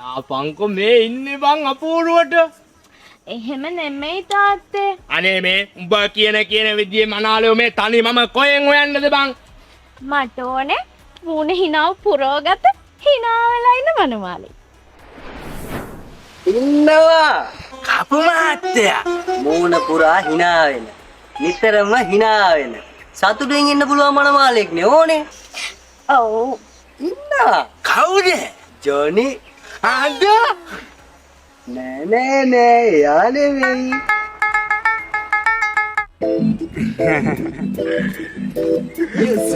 ආපංකො මේ ඉන්නේ බං අපූර්වට. එහෙම නෙමෙයි තාත්තේ. අනේ මේ උඹ කියන කියන විදිහේ මනාලයෝ මේ තනි මම කොහෙන් හොයන්නද බං? මට ඕනේ මූණ හිනාව පුරවගත හිනා වෙලා ඉන්න මනමාලේ. ඉන්නවා කපු මහත්තයා. මූණ පුරා hina වෙන. නිතරම hina වෙන. සතුටෙන් ඉන්න පුළුවන් මනමාලෙක් නේ ඕනේ. ඔව්. ඉන්නවා. කවුද? ජොනි. අද නෑ නෑ නෑ එයා නෙවෙයි.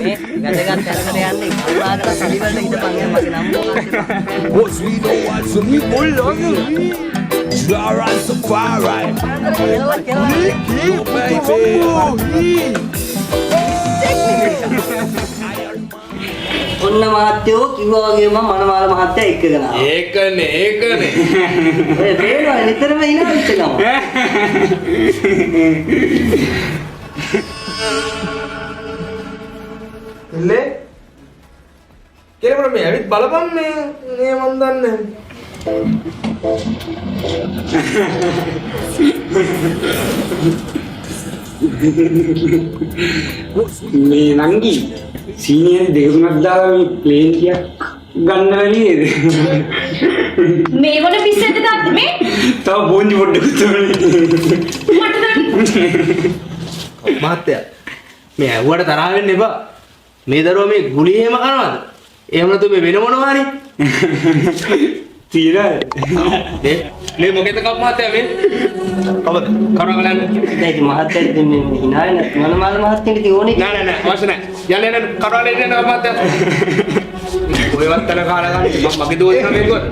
මේ වැදගත් තැනකට යන්නේ කරුණාකර පිළිවෙලට හිටපන් ඈ මගේ නම මොකක්ද? Cause we know what's the Jah Rastafari. කෙලවර කෙලවර. Baby. ඔන්න මහත්තයෝ කිව්වා වගේම මම මනමාල මහත්තයා එක්කගෙන ආවා. ඒකනේ ඒකනේ. ඔය පේනවා නිතරම hina වෙච්ච ගම. ඉල්ලේ කියලා මේ ඇවිත් බලපන් මේ නේ මන් දන්නේ. මේ නංගි සීනියර් දෙක තුනක් දාලා මේ ප්ලේන් ටිකක් ගන්න බැරි නේද? මේ මොන පිස්සෙන්ද තාත්තේ මේ? තව බෝංජි පොඩ්ඩකුත් ඕනේ. මට දන්න. මහත්තයා මේ ඇහුවට තරහ වෙන්න එපා. මේ දරුවා මේ ගුලි එහෙම කනවද? එහෙම නැතු මේ වෙන මොනවා හරි? තියනවද? මේ මේ මොකේද කප් මහත්තයා මේ? කවද? කරුණා කරලා යන්න. දැන් ඉතින් මහත්තයා ඉතින් මේ hina වෙන මනමාල මහත්තයාට ඉතින් ඕනේ. නෑ නෑ නෑ අවශ්‍ය නෑ. යන්න යන්න කරුණා කරලා යන්න කප් මහත්තයා. ඔයවත් තන කාලා ගන්න මම මගේ දෝෂ නෙමෙයි කිව්වද?